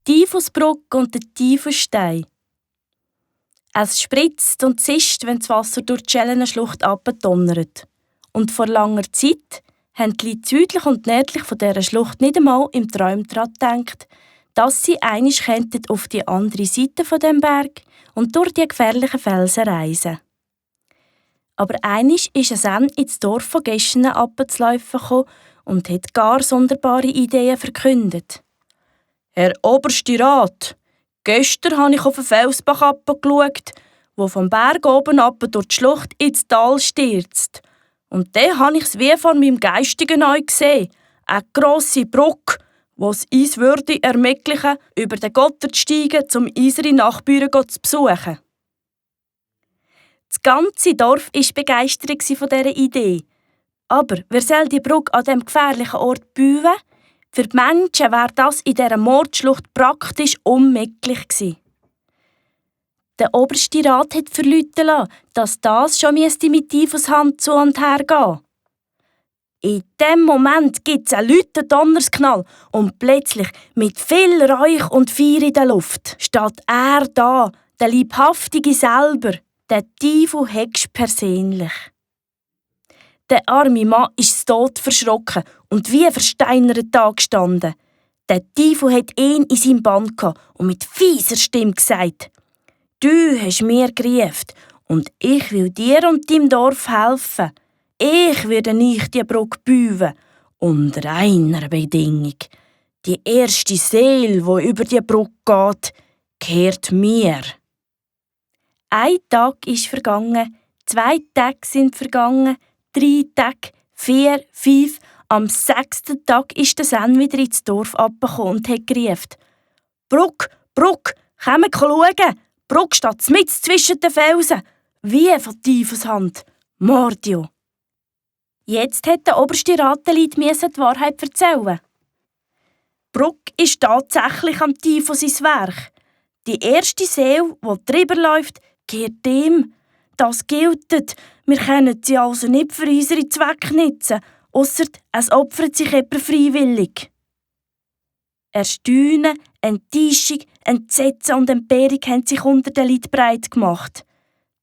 Tiefusbrücke und der Tiefusstein. Es spritzt und zischt, wenn das Wasser durch die Schellenschlucht abdonnert. Und vor langer Zeit haben die Leute südlich und nördlich von dieser Schlucht nicht einmal im Traum daran gedacht, dass sie einmal auf die andere Seite von dem Berg und durch die gefährlichen Felsen reisen. Aber einmal ist ein Sen ins Dorf von Geschen abzulaufen und hat gar sonderbare Ideen verkündet. «Herr Oberste Rat, gestern habe ich auf den Felsbach herabgeschaut, der vom Berg oben ab durch die Schlucht ins Tal stürzt. Und dann habe ich es wie vor meinem geistigen Auge gesehen, eine grosse Brücke, die es uns würde ermöglichen, über den Gottert zu steigen, um unsere Nachbarn zu besuchen.» Das ganze Dorf war begeistert von dieser Idee. Aber wer soll die Brücke an diesem gefährlichen Ort bauen? Für die Menschen wäre das in dieser Mordschlucht praktisch unmöglich gewesen. Der oberste Rat hat verlauten lassen, dass das schon mit Tifus Hand zu und her gehen. In dem Moment gibt es einen lauten Donnersknall und plötzlich, mit viel Räuch und Feuer in der Luft, steht er da, der Leibhaftige selber, der Tifo Hexsch persönlich. Der arme Mann ist tot verschrocken und wie versteinert da gestanden. Der Tifo hat ihn in seinem Bann gehabt und mit fieser Stimme gesagt: «Du hast mir gerufen und ich will dir und deinem Dorf helfen. Ich werde nicht die Brücke bauen, unter einer Bedingung. Die erste Seele, die über die Brücke geht, gehört mir.» Ein Tag ist vergangen, 2 Tage sind vergangen, 3 Tage, 4, 5. Am 6. Tag ist der Sen wieder ins Dorf abgekommen und hat gerufen: «Brücke, Brücke, kommt schauen! Die Brücke steht mitten zwischen den Felsen, wie von Tifus Hand. Mordio!» Jetzt hat der oberste Rat den Leuten die Wahrheit erzählen. Die Brücke ist tatsächlich am Tifus sein Werk. Die erste Seele, die drüber läuft, gehört ihm. Das gilt. Wir können sie also nicht für unsere Zwecke nutzen, ausser es opfert sich jemand freiwillig. Erstaunen, Enttäuschung, Entsetzen und Empörung haben sich unter den Leuten breit gemacht.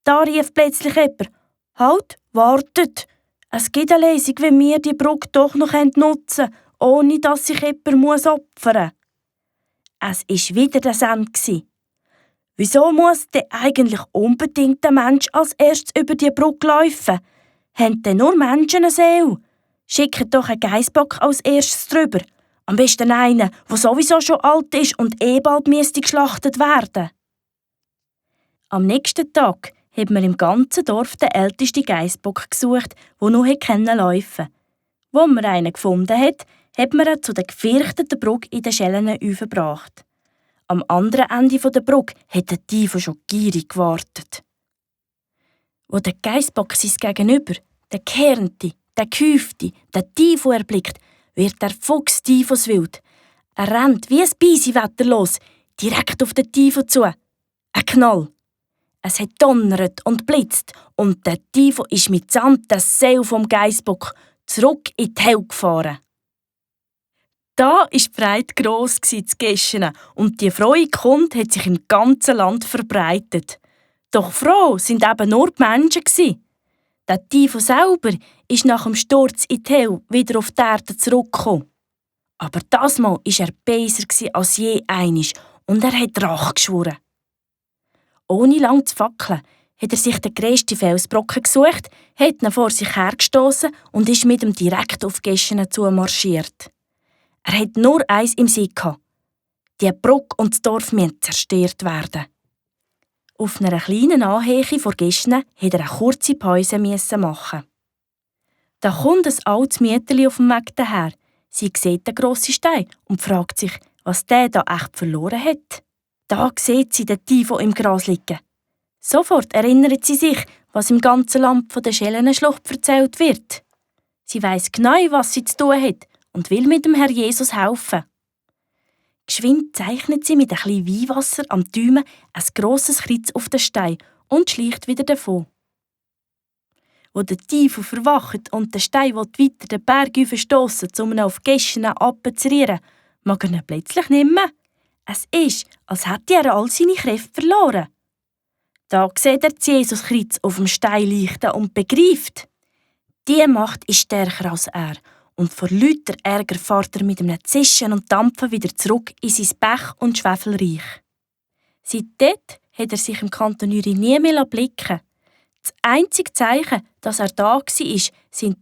Da rief plötzlich jemand: «Halt, wartet! Es gibt eine Lösung, wie wir die Brücke doch noch nutzen können, ohne dass sich jemand opfern muss.» Es war wieder der Sen. «Wieso muss denn eigentlich unbedingt der Mensch als erstes über die Brücke laufen? Haben denn nur Menschen eine Seele? Schickt doch einen Geissbock als erstes drüber. Am besten einen, der sowieso schon alt ist und bald geschlachtet werden.» Am nächsten Tag hat man im ganzen Dorf den ältesten Geissbock gesucht, der noch laufen konnte. Wo man einen gefunden hat, hat man ihn zu der gefürchteten Brücke in den Schellen aufgebracht. Am anderen Ende der Brücke hat der Tifo schon gierig gewartet. Wo der Geissbock sein Gegenüber, der Gehärnte, der Gehäufte, der Tifo erblickt, wird der Fuchs Tifoswild. Er rennt wie ein Beisewetter los, direkt auf den Tifo zu. Ein Knall. Es hat donnert und blitzt und der Tifo ist mitsamt der Seele vom Geissbock zurück in die Hölle gefahren. Da war die Freude gross zu Geschen und die frohe Kunde hat sich im ganzen Land verbreitet. Doch froh sind eben nur die Menschen. Der Tifo selber ist nach dem Sturz in die Hölle wieder auf die Erde zurückgekommen. Aber das Mal war er besser als je einisch und er hat Rache geschworen. Ohne lang zu fackeln, hat er sich den grössten Felsbrocken gesucht, hat ihn vor sich hergestossen und ist mit ihm direkt auf Geschen zumarschiert. Er hat nur eins im Sinn gehabt: die Brücke und das Dorf müssen zerstört werden. Auf einer kleinen Anhöhe vor Geschen musste er eine kurze Pause machen. Da kommt ein altes Mädchen auf dem Weg daher. Sie sieht den grossen Stein und fragt sich, was der da echt verloren hat. Da sieht sie den Tifo im Gras liegen. Sofort erinnert sie sich, was im ganzen Land von der Schellenschlucht erzählt wird. Sie weiss genau, was sie zu tun hat und will mit dem Herr Jesus helfen. Geschwind zeichnet sie mit ein bisschen Weihwasser am Daumen ein grosses Kreuz auf den Stein und schleicht wieder davon. Wo der Tifo verwacht und der Stein weiter den Berg aufstossen, um ihn auf Geschen abzurieren, mag er ihn plötzlich nicht mehr. Es ist, als hätte er all seine Kräfte verloren. Da sieht er Jesus Kreuz auf dem Stein leuchten und begreift, die Macht ist stärker als er. Und vor lauter Ärger fährt er mit einem Zischen und Dampfen wieder zurück in sein Pech- und Schwefelreich. Seitdem hat er sich im Kanton Uri nie mehr blicken. Das einzige Zeichen, dass er da war, sind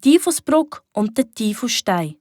die Typhusbrücke und der Typhusstein.